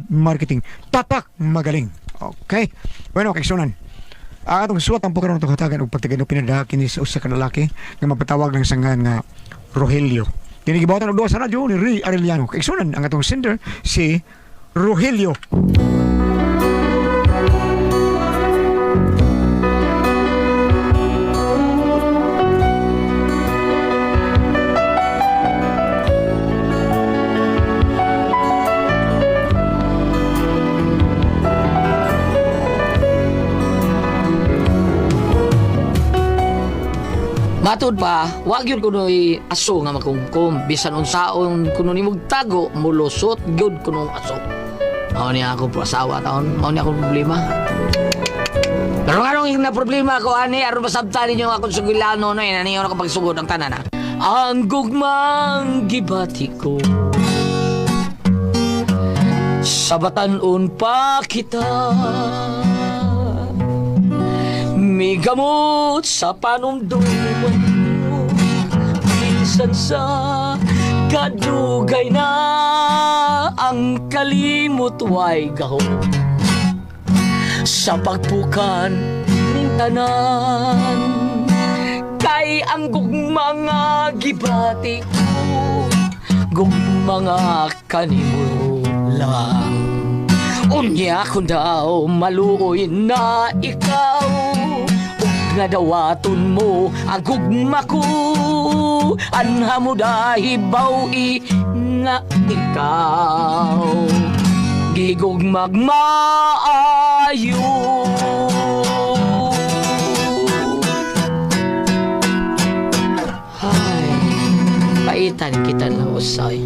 Marketing. Tatak magaling. Okay. Bueno, kaigsunan. Ang atong suwat ang pukaron itong hatagan og pagtagano pinadaha kini sa usa ka lalaki nga mapatawag ng sangan nga Rogelio. Kini gibuhatan og duha sa radyo ni Ray Arellano. Kaigsunan ang atong sender si Rogelio. Matud pa, wag yun kuno'y aso nga makungkum. Bisan unsaon kuno nimog tago, mulusot gyud kunong aso. Mao niya ako asawa taon, mao niya akong problema. Pero nga nung na problema ko ani aron masabtan ninyo ang akong sugilano no eh, niyo ako pagsugod ang tanan ha. Ang gugmang gibati ko sa batan-on pa kita. Migamot sa panumduman mo. Minsan sa kadugay na ang kalimot way gahom sa pagpukan ning tanan. Kay ang gugma nga gibati ko, gugma nga kanimo lang. Unya kun daw maluoy na ikaw, ug nga dawaton mo ang gugma ko, anha mo dahibaw-i nga ikaw gigugmag maayo. Ay, paitan kita na usay.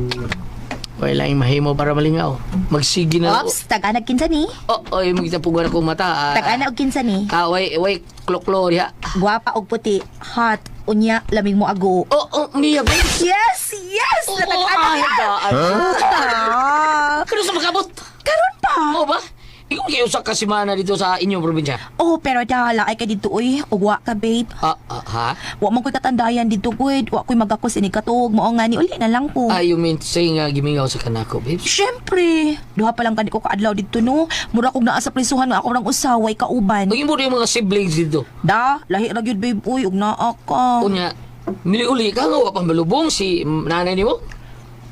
Wala yung mahimo para malingaw. Magsige na. Ops, tag-anag kinsa ni? Oh, oy, magitapugan akong mata. Ah. Tag-ana og kinsa ni? Ah, way, way, kloklo diha. Gwapa og puti, hot, unya, lamig mo ago. Oh, oh, niya ba? Yes, yes! Oh, Natag-ana ay, ka! daan. Ah, Kano sa makabot? Karon pa! Oo ba? Ikaw kayo sa kasimana dito sa inyong probinsya. Oh, pero dala ay ka dito uy. Ug wa ka, babe. Ah, ah, ha? Wa man ko'y katandayan dito, gud. Wa ko'y magakos ini katuog. Mao nga ni uli na lang ko. Ah, you mean to say nga gimingaw sa kanako, babes? Siyempre, duha pa lang kani ko kaadlaw dito no. Mura kog naa sa prisuhan nga ako rang usaway kauban. Ang imo yung mga siblings dito. Da, lahi ra gyud babe uy, ug naa ka. Unya, niliuli ka nga wa pa malubong si nanay nimo?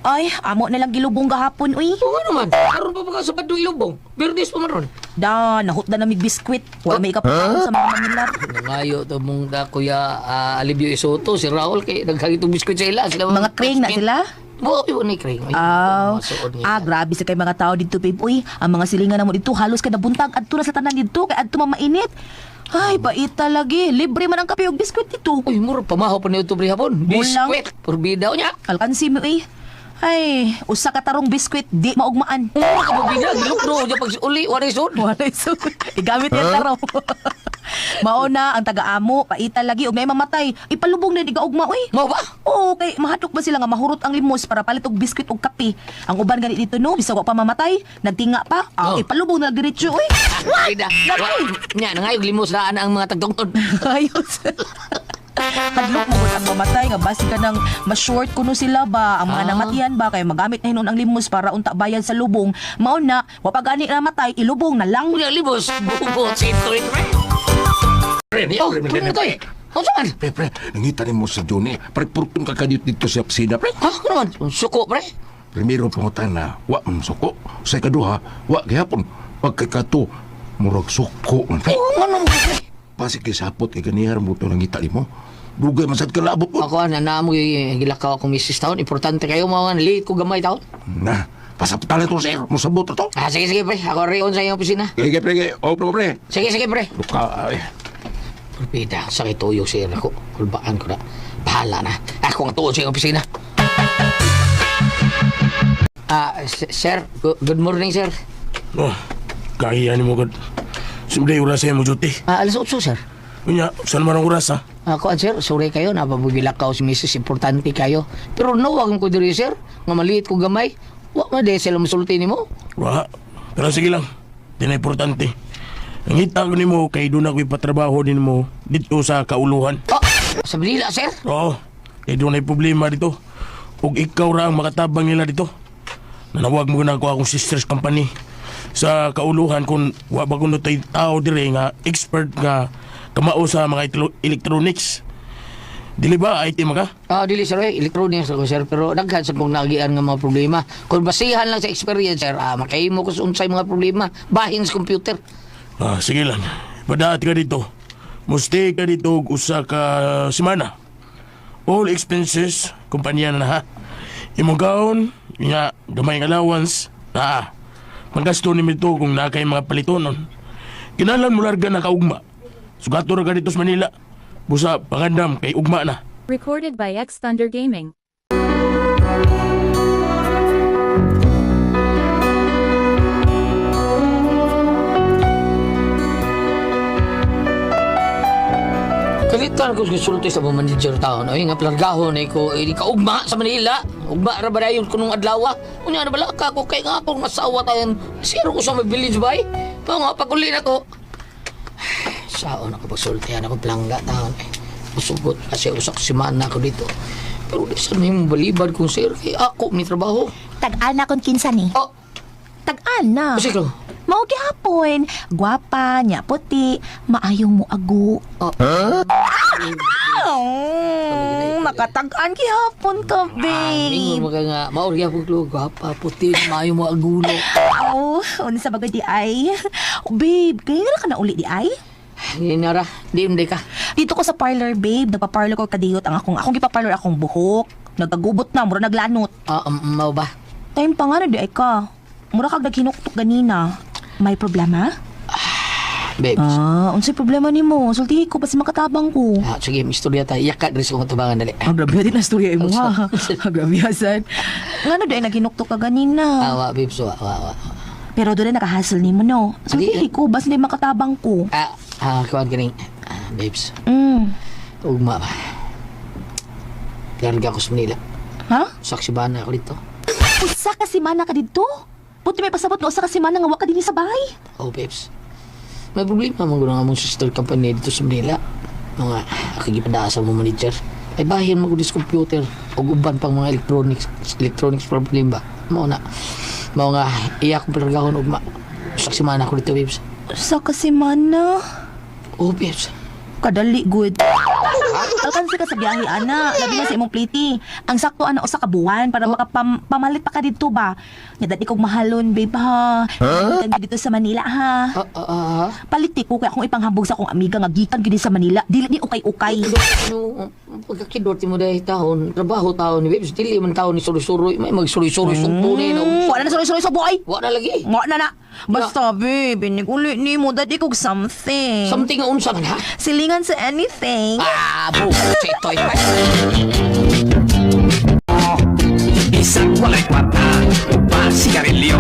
Ay, amo na lang gilubong gahapon uy. Oo nga naman. Karon pa ba ka sa Badong Ilubong? Birthdays pa man ron. Da, nahot na namig biskwit. Wala may ikapakaon sa mga mamilar. Nangayo to mong da, Kuya Alibio Isoto, si Raul, kay naghagitong biskwit sa ila. Sila Mga kring na sila? Bo, yun ni kring. Ay, Aw. masuod niya. Ah, grabe sa kay mga tao dito, babe. Uy, ang mga silingan namo dito halos kada buntag adto na sa tanan dito kay adto mamainit. Ay, baita lagi. Libre man ang kape ug biskwit dito. Uy, mura, pamahaw pa niyo ito, hapon. Bulang. Biskwit, purbida niya. Alkansi mo eh. Ay, usa ka tarong biskwit di maugmaan. Mura ka pagbida, gilukdo. Diya pag uli, waray sud. Walay sud. Igamit yan tarong. Mao na ang taga-amo, paita lagi ug may mamatay. Ipalubong na igaugma uy. Mao ba? Oo, kay mahadlok ba sila nga mahurot ang limos para palit og biskwit og kape. Ang uban gani dito no, bisag wa pa mamatay, nagtinga pa, ah, Oh. ipalubong na lang diretso uy. Bida. Nya, nangayog limos na ang mga tagtungtod. Ayos. Hadlok mo gud ang mamatay nga basi ka nang ma-short kuno sila ba ang mga Ah. namatian ba kay magamit na hinon ang limos para unta bayad sa lubong mao na wa pa gani namatay ilubong na lang. Unya limos, bubot sa ito, ito. Pre, Oh, puno to eh. Oh, saan? Pre, pre, nangita ni mo sa Johnny. Pre, purtong kakadit dito sa opisina, pre. Ha, ano man? Suko, pre. Primero pangutan na, wa man suko. Sa ikaduha, wa gihapon. Pagkakato, murag suko man, pre. Oh, ano mo, pre? Pasig kay sapot, kay ganihar mo ito nangita ni mo. Dugay man sad kalabot mo. Ako, na namo gilakaw akong misis taon. Importante kayo, mga late ko gamay taon. Na, pasaptala to, sir. Musabot na to. Ah, sige, sige, pre. Ako riyon sa iyong opisina. Sige, pre, sige. Oh, pre, pre. Sige, sige, pre. Luka, ay. Pida, sakit tuyo sir ako. Kulbaan ko na. Bahala na. Ako ang tuon sa iyong opisina. Ah, sir, good morning, sir. Oh, kaya ni mo gud. Simple oras sa mo duty. Ah, alas 8, sir. Unya, saan man ang oras ha? Ako, sir, sorry kayo, napabugilakaw si Mrs. Importante kayo. Pero no, wag ko diri, sir. Nga maliit ko gamay. Wa man di sila musulti nimo. Wa. Pero sige lang. Di na importante. Nangita ko nimo kay doon ako ipatrabaho din mo dito sa kauluhan. Oh, sa Manila, sir. Oo. Kay doon ay problema dito. Ug ikaw ra ang makatabang nila dito. Nanawag mo na ako akong sister's company. sa kauluhan kung wa ba kuno tay tao dire nga expert nga kamao sa mga electronics. Dili ba IT man ka? Ah, dili sir, eh, electronics ako sir, pero daghan sa kong naagian nga mga problema. Kung basihan lang sa experience sir, makahimo ko sa unsay mga problema bahin sa computer. Ah, sige lang. Padaat ka dito. Musti ka dito og usa ka semana. All expenses, kumpanya na ha. Imong gaon, nga gamay nga allowance, naa. Panggasto ni mito kung naa kay mga palitonon. Kinahanglan mo larga na kaugma. Sugato ra ka dito sa Manila. Busa pangandam kay ugma na. Recorded by X Thunder Gaming. Kalitan ko gisulti sa mga manager taon. Ay nga plargahon ay ko ay kaugma sa Manila. Ugma ra ba dayon kunong adlaw? Unya na bala ka ko kay nga akong asawa tayon. Zero ko sa may village bay. Pa nga paguli na ko. Saon ako pagsultihan ako plangga taon. Eh, musugot kasi usak simana ko dito. Pero di sa may balibad kung sir kay ako ni trabaho. Tag-ana kon kinsa ni. Oh, Tag-ana. siguro. Mao gihapon, gwapa, nya puti, maayong moago. Oh. Oh, nakatag-an gihapon ka, Ah, ingon babe. mo ka nga, maor gyapon ko gwapa, puti, maayo mo agulo. Oh, unsa ba di ay? Babe, kaya na ka na uli di ay? Hinara, di hindi ka. Dito ko sa parlor, babe. Nagpa-parlor ko kadiyot ang akong gipa-parlor akong buhok. Nagagubot na, mura naglanot. Ah, mao ba? Time pa nga na di ay ka. Mura kag naghinuktok ganina. May problema? Babes. Ah, unsay problema nimo? Sultihi ko basta makatabang ko. Ah, sige, istorya tayo. Iyak ka, diri sa kong tubangan, dali. Ah, grabe din na istorya imo ha. Ah, grabe hasan. Ngano di ay naghinuktok ka ganina? Ah, wa, babes, wa, wa, wa. Pero doon na nakahassle nimo no. Sultihi ko basta di makatabang ko. Ah, ah, kuwan kining. Ah, babes, ugma ba? Larga ko sa Manila. Ha? Saksibana ako dito. Usa ka semana ka didto? Buti may pasabot nga usa ka semana nga wa ka dinhi sa bahay. Oh, babes. May problema man gud ang among sister company dito sa Manila. Mga akigipadasa mo manager. Ay bahin mo gud sa computer ug uban pang mga electronics electronics problem ba. Mao na. Mao nga iya akong palargahon ugma. Saksibana ako dito, babes. Usa ka semana. Oh, babes. Kadali good. Alkansi ka sa biyahe ana, labi na sa imong pliti. Ang sakto ana usa ka buwan para makapamalit pa ka didto ba. Nya dadi kog mahalon babe ha. Huh? Dito sa Manila ha. Ah, ah, ah. Palit ko kay akong ipanghambog sa akong amiga nga gikan gid sa Manila. Dili ni ukay-ukay. Ano, pagkakidot mo dahil taon, trabaho taon ni Babes, dili man taon ni suroy-suroy, may magsuroy-suroy sugpo ni no. Wala na suroy-suroy sa buhay. Wa na lagi. Mo na na. Basta babe, biniguli ni mo dadi kog something. Something nga unsa man ha? Silingan sa anything. Ah, bullshit toy. Isang walay kwarta, upa sigarilyo,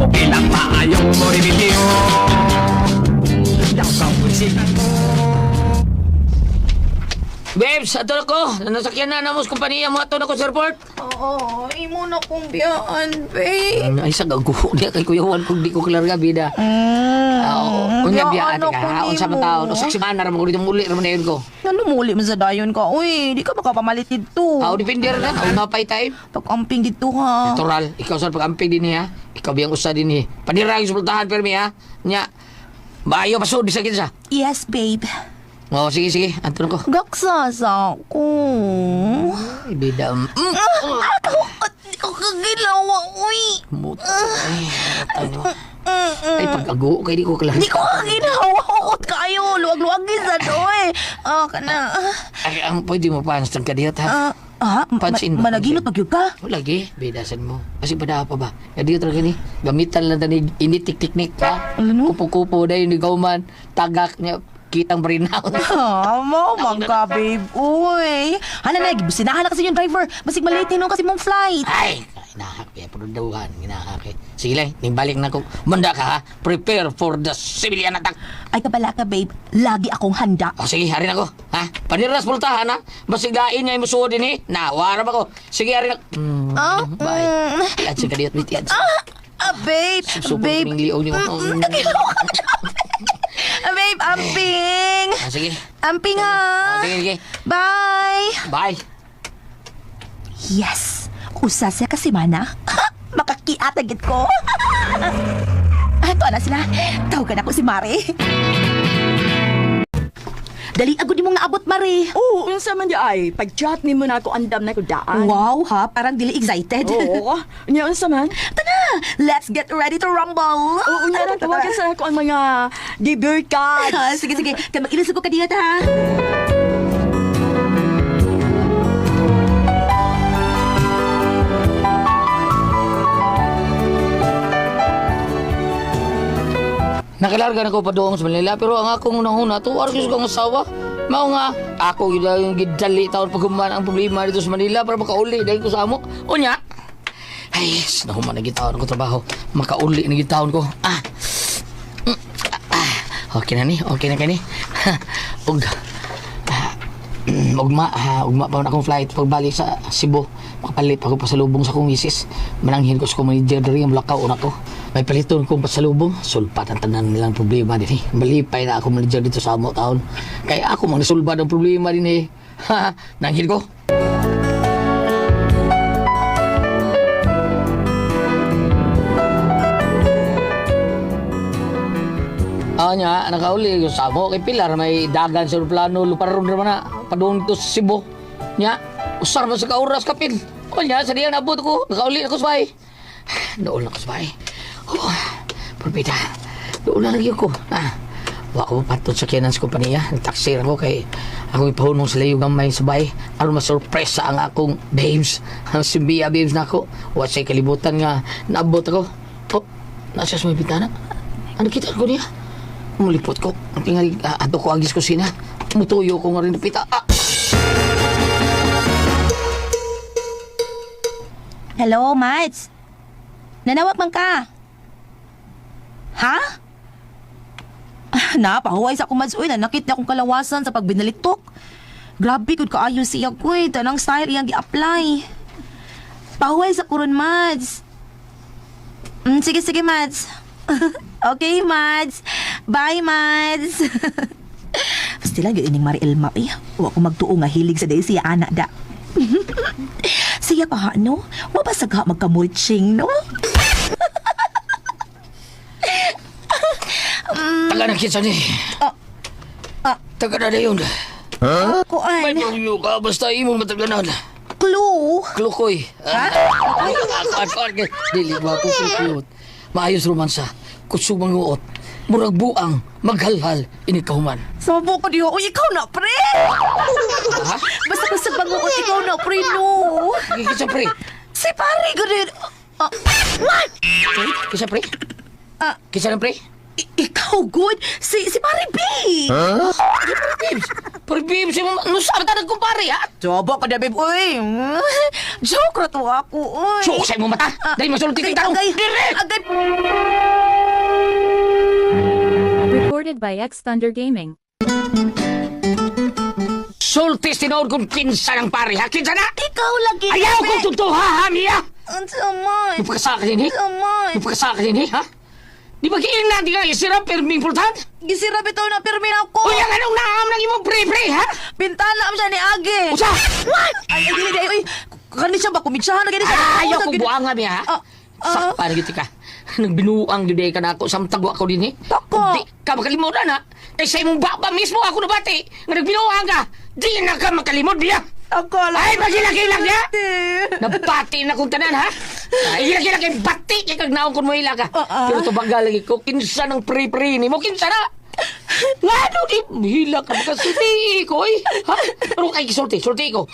okay lang maayong moribilyo. Daw kang pwisitan mo. Babes, ato na ko. Nasakyan na namo sa kompanya mo ato na ko sa airport. Oo, imo na kong biyaan, babe. Ay, sa gago niya kay Kuya Juan kung di ko klarga bida. Oo, unya biyaan biyaan ka. ako Ha, unsa man nimo. taon, usak si mana ra mo dito muli ra man dayon ko. Ano muli man sa dayon ka? Uy, di ka makapamalit dito. Aw, depende ra na, aw mapay time. Pag-amping dito ha. Natural, ikaw sa pag-amping din ha. Ikaw biyang usa din eh. Panira yung sultahan permi ha. Nya, maayo pasod sa kinsa. Yes, babe. Oo, sige, sige. Anton ko. Gaksasa ko. Ay, bida. Ah, kahuot. Di ko kagilawa, uy. Muto. Ay, ano. Ay, pag-ago, kay di ko klaro. Di ko kagilawa. Huot kayo. Luwag-luwag sa doy. Ah, kana. Ay, ang pwede mo pansan ka diyot, ha? Ah, ah, Pansin ba? managinot magyud ka. Wala, lagi. Bidasan mo. Kasi pada pa ba? Kaya dito talaga ni. Gamitan lang tani initik-tiknik, ha? Ano? Kupo-kupo dahil ni Gauman. Tagak niya. Kitang barinaw. Ah, mo ka, babe. Uy. Hala na, sinahan na kasi yung driver. Basig malate nun kasi mong flight. Ay, inahak kaya produhan, ginahak eh. Sige lang, nimbalik na ko. Manda ka ha. Prepare for the civilian attack. Ay, kabala ka, babe. Lagi akong handa. O sige, harin ako. Ha? Paniras pultahan ha. Basigain niya yung musuod din eh. Nawara ba ko? Sige, harin ako. Ah, Bye. At sa kadiyot, mit yan. Ah, babe. Super Babe. kuning liog niyo. Nagilaw ka na. Ah, babe, amping. Ah, sige. Amping, Ah, ah. sige, sige. Bye. Bye. Yes. Usa siya kasi mana. Makakiatagit ko. Tuwa na sila. Tawagan ako si Mare. Dali agad nimong naabot, Mare. Oo, unsa man di ay, pag-chat nimo na ako andam na ko daan. Wow, ha? Parang dili excited. Oo, unya unsa man? Tana, let's get ready to rumble. Oo, unya na tawagan sa ako ang mga debut cards. Ah, sige, sige. Kaya mag-ilisog ko kadiyot, ha? Nakilarga na ko padung sa Manila pero ang akong unang-una tuwar ko sa akong asawa. Mao nga ako gyud ang gidali taon paghuman ang problema dito sa Manila para makauli dahil ko sa amo. Unya. Ay, yes, nahuman na gitawon ko trabaho. Makauli na gitawon ko. Ah. Ah. Okay na ni, okay na kani. Ug ah, ugma, ha, ugma pa man akong flight pagbalik sa Cebu. Makapalit ako pasalubong sa akong misis. Mananghin ko sa akong manager diri ang Blackout na ko. May paliton kong pasalubong. Sulpat ang tanan nilang problema din eh. Malipay na ako manager dito sa amo taon. Kaya ako mang nasulbad ang problema din eh. Ha, nanghin ko. Ah, nya, nakauli yung samo kay Pilar may dagan sa plano luparon ra man na padung to sa Cebu. Nya, usar man sa ka oras kapil. O nya, sa diya naabot ko, nakauli ako sa bahay. Dool na ko sa bahay. Oh, Purbida. Dool na lagi ko. Ah, wa ko patod sa kiyanan sa kompanya. Nagtaksi ra ko kay ako ipahunong sa layo gamay sa bahay. Aron masurpresa ang akong babes. Ang simbiya babes nako. Wa say kalibutan nga naabot ako. Oh, nasa sa may bintana. Ano kita ko niya? Mulipot ko. Ang tingal, ato ko agis kusina. Mutuyo ko nga rin pita. Ah! Hello, Mads. Nanawag man ka. Ha? Ah, napahuway sa akong Mads. Uy, nanakit na akong kalawasan sa pagbinalitok. Grabe, gud kaayo siya ko eh. Tanang style iyang gi-apply. Pahuway sa kuron, Mads. Sige, sige, Mads. Okay, Mads. Bye, Mads. Basta lang yun ining Mariel Ma. Eh, wa ko magtuo nga hilig sa day siya, ana da. Siya pa ha, no? Wa ba sagha magkamulching, no? Taga na kinsa ni. Ah. Ah. Taga na na yun. Kuan. May problema ka, basta imong mataganan. Clue. Klukoy. Ha? Dili ba ko cute. Maayos romansa. Kusog manguot. Murag buang, maghalhal, ini kahuman. Sabo ko diho. Uy, ikaw na, pre! Ha? Basta kusog banguot, ikaw na, pre, no? Kinsa pre? Si pare, ganun. Ah, what? Kinsa pre? Ah. Kinsa na pre? Ikaw, good. Si pare B. Pre Bibs. Pre Bibs, yung ano sa mata nagkumpare, ha? Jobo ka na, babe. Uy, joke ra to ako, uy. Suok sa imong mata. Ah, Dahil masulti agay, kang tarong. agay, Dire! Agay. Recorded by X Thunder Gaming. Sultis tinuod kung kinsa ng pare, ha? Kinsa na? Ikaw lagi. Ayaw pre. kong tugtuha, ha, Mia? Ang sama. Nagpakasaka din, eh? Sama. Nagpakasaka din, eh, ha? Di ba kiin na, di ka isira, pirmi importante? Gisira bitaw na pirmi na ako. Uy, ang anong naam ng imong pre-pre, ha? Bintana am siya ni Age. Usa! What? Ay, ay, dili, ay, uy. Kani siya ba? Kumitsyahan na gani siya. Ayaw Usa, kong gani- buanga, Mia, ha? Ah, ah. Sakpa na giti ka. Nagbinuang gyud ka na ako, samtag wa ko din, eh. Tako. Di ka makalimutan, ha? Kay sa imong baba mismo ako nabati. Nga nagbinuang ka. Di na ka makalimod, Mia. Ako lang. Ay, magilak-ilak niya! Ate. Nabati na kong tanan, ha? Ay, gila-gila kay bati kay kag naong kun mo ila ka. Ah, ah. Pero tubagal lagi ko, kinsa ng pre-pre ni mo, kinsa na? Ngano di hila ka makasulti ko, eh. Ha? Pero kay sulti, sulti ko.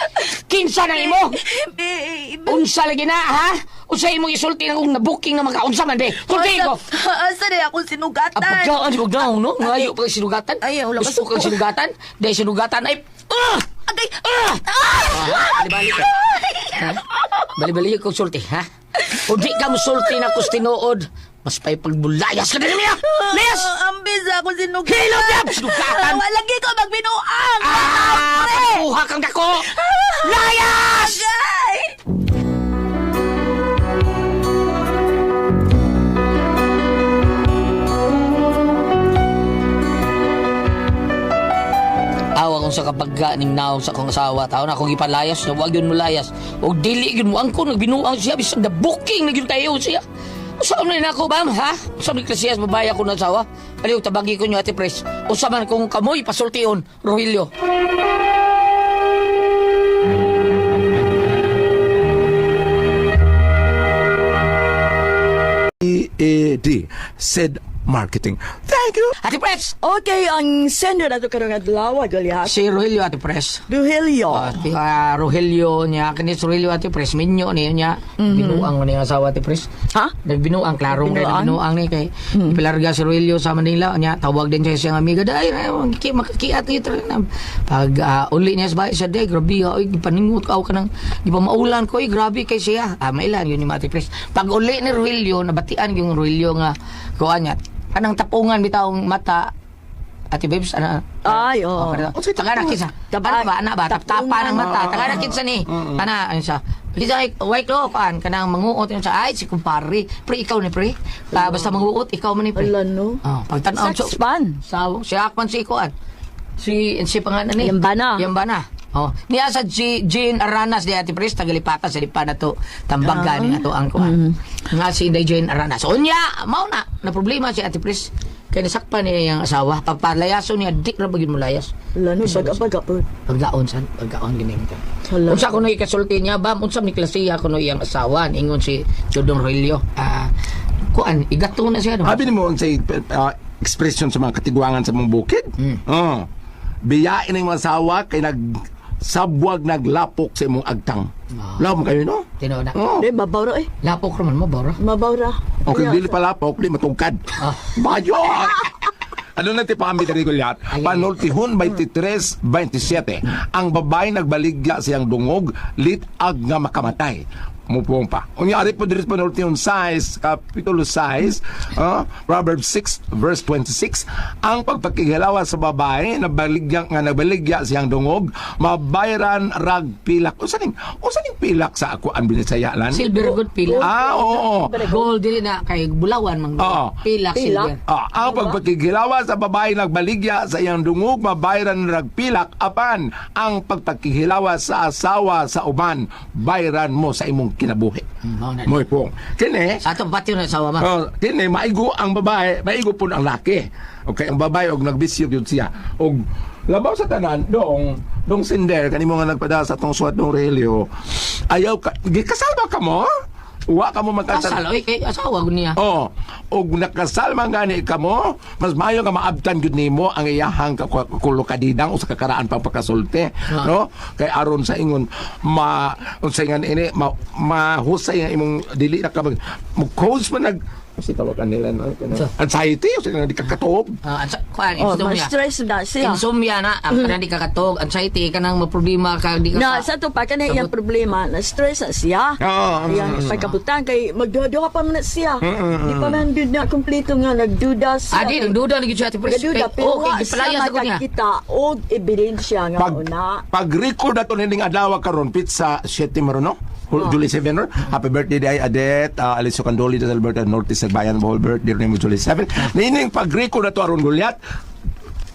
Kinsa na imo? Babe. Unsa lagi na, ha? Unsa imong isulti na kung nabuking na mga unsa man, be? Sulti ko. Asa na akong sinugatan? Ang pagkaan si Pagdaong, no? Ngayo pa sinugatan. Ay, wala ka Gusto kang suko. sinugatan. Dahil sinugatan ay... Ah! Agay. Ah! Ah! Bali-bali ka. Ha? Bali-bali ko sulti, ha? O di ka mo sulti na kus tinuod, mas pa'y pagbulayas ka din niya! Layas! Ah, Ambis ako sinugatan. Hilom niya! Sinugatan! Ah, lagi ko magbinuang. Ah! Pre! Pagkuha kang dako! Layas! Agay! Awa kong sa kapagka ning naong sa akong asawa taon akong ipalayas na wag yun mo layas og dili yun mo angkon nagbinuang siya bisag na booking na gyud kayo siya. Usa man nako bam ha? Usa man klasiyas babae ako na asawa. Aliw tabagi ko nyo, Ate Pres. Usa man kung kamoy pasultion, Rogelio. E-A-D. Said marketing. Thank you. Ate Pres! Okay, ang sender nato karong adlaw, Goliath. Si Rogelio, Ate Pres. Rogelio. Rogelio niya, kani si Rogelio, Ate Pres, minyo niya niya. Binuang man niya asawa, Ate Pres. Ha? Nagbinuang, klarong kay Nagbinuang? nagbinuang ni kay pilarga si Rogelio sa Manila niya, tawag din siya sa siyang amiga, dai makakiat ni pag uli niya sa bahay siya, day, grabe ha, oy, gipaningot ka ka ng gipamaulan ko, oy, grabe kay siya. Mailan yun yung Ate Pres. Pag uli ni Rogelio, nabatian yung Rogelio nga kuan niya, kanang tapungan bitawng mata, Ate Babes, ana? Ay, oo. Oh, Tagana kisa. Taba- Ano ba, ana ba? Taptapa ng mata. Tapungan. Tagana kinsa ni. Ana, ano siya. Kinsa ay, white lo, kuan, kanang manguot yun siya. Ay, si kumpare. Pre, ikaw ni pre. Basta manguot, ikaw man ni pre. Ala, no. Oh, pagtanaw. Sakspan. Sa, siya akman si kuan. Si, si pangalan ni. Yambana. Yambana. Oh, niya sa G, Jean Aranas di Ate Pres tagalipata sa lipa na to tambaga ni ato ang kuan. Nga si Inday Jane Aranas. Unya, mao na na problema si Ate Pres kay nasakpan niya iyang asawa. Pagpalayaso niya di ra bagid mo layas. Ala, no, baga-baga po. Pagdaon san, pagdaon gini ka. Hala. Unsa kuno ikasulti niya ba? Unsa ni klasiya kuno iyang asawa ingon si Dodong Rogelio. Kuan igato na siya no. Abi nimo unsay expression sa mga katigwangan sa mong bukid? Oh. Biyain ang imong asawa kay nag sabwag naglapok sa imong agtang. Lawom kayo no? Tinuod na. Oh. Di, mabaw ra eh. Lapok ra man mo bora. Mabaw ra. Okay, Kaya- dili pa lapok, di matungkad. Bayo! Ano na ti pambi dari Goliath? Panultihon 23-27. Ang babae nagbaligya siyang dungog, litag nga makamatay. Mupong pa. Unya ari po diri sa panultihon 6, kapitulo 6, Proverbs 6 verse 26, ang pagpakighalawa sa babae nabaligya nga nagbaligya siyang dungog, mabayran rag pilak. Unsa ning pilak sa ako ang Binisaya lan? Silver good pilak. Ah, oo. Gold dili na kay bulawan mang Oo. pilak Pilak. silver. Ang pagpakigilawa sa babae nagbaligya sa iyang dungog mabayran ragpilak apan ang pagpakihilawa sa asawa sa uban bayran mo sa imong kinabuhi. Mao na. Moy pong. Kini Sa ato pati na asawa ma. Oh, kini maigo ang babae, maigo pud ang laki. Okay, ang babae og nagbisyo gyud siya. Og labaw sa tanan dong dong sinder kanimo nga nagpada sa atong suwat dong Rogelio. Ayaw ka gikasal ba ka mo? Wa ka mo magkasal. Kasal oy kay asawa gud niya. Oh, og nakasal man gani kamo, mas maayo nga maabtan gyud nimo ang iyahang kulokadidang o sa kakaraan pang pagkasulti, no? Kay aron sa ingon ma unsay nga ini ma, mahusay nga imong dili na ka mag mo cause man nag si tawagan nila no? Anxiety o sa di ka katuog. Kuan Oh, insomnia. ma-stress na siya. Insomnia na ang kanang di ka katog, anxiety kanang maproblema ka di ka Na, sa to pa, kanang iyang Sabot. problema, na-stress na siya. Oo, Iyang pagkabutan, kay magduha-duha pa man na siya. Di pa man gyud na kompleto nga, nagduda siya. Ah, di nagduda lagi siya Ate Pres. Nagduda, Kay- pero okay, wa siya gipalayas ako niya. makakita og ebidensya nga Pag una. pag record ato nining adlaw karon pizza 7 maron no? July 7 no? Happy birthday day Adet, Alicio Candoli de Alberta Norte sa Bayan Bohol birthday ni mo July 7. Nining pag record ato aron Goliath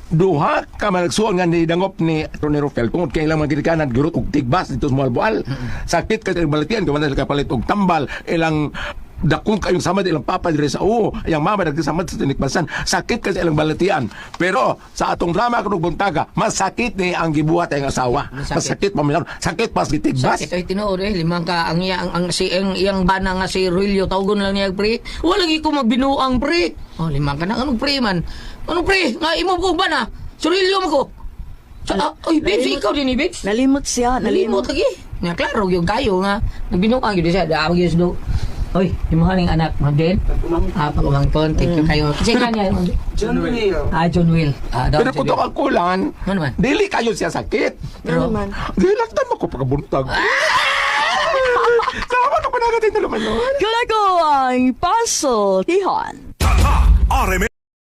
duha ka managsuon nga nidangop ni Tony Rofel tungod kay ilang mga ginikanan gurot og tigbas dito sa Moalboal. Sakit kay balatian kay wala kapalit og tambal ilang dakong kayong samad ilang papa diri sa oo, iyang mama nagkasamad sa tinikbasan. Sakit kasi ilang balatian. Pero sa atong drama kanog buntaga, masakit ni ang gibuhat ang asawa. Masakit. Masakit paminaw. Sakit pas gitigbas. Sakit ay tinuod eh limang ka ang iya ang si ang iyang bana nga si Ruelio tawgon lang niya pre. Wala lagi ko magbinuang pre. Oh limang ka na anong pre man? Anong pre? Nga imo ko bana. Si Ruelio mo ko. Sa, oy babes, ikaw din ni babes. Nalimot siya, Nalimot nalimot. lagi. Nga klaro yung kayo nga nagbinuang gyud siya. Daawag gyud siya. Oy, imuha ning anak, Ma'am Jane. Pag-umangton. Thank you kayo. Kasi nga niya, Ma'am Jane. John Will. John Will. Daw, Pero John kung Will. ang kulan, Ano man? dili kayo siya sakit. Pero, Ano man. Gilaktan mo ko pagkabuntag. Salamat ako na natin naman. Kula ko ang puzzle, Tihon. RM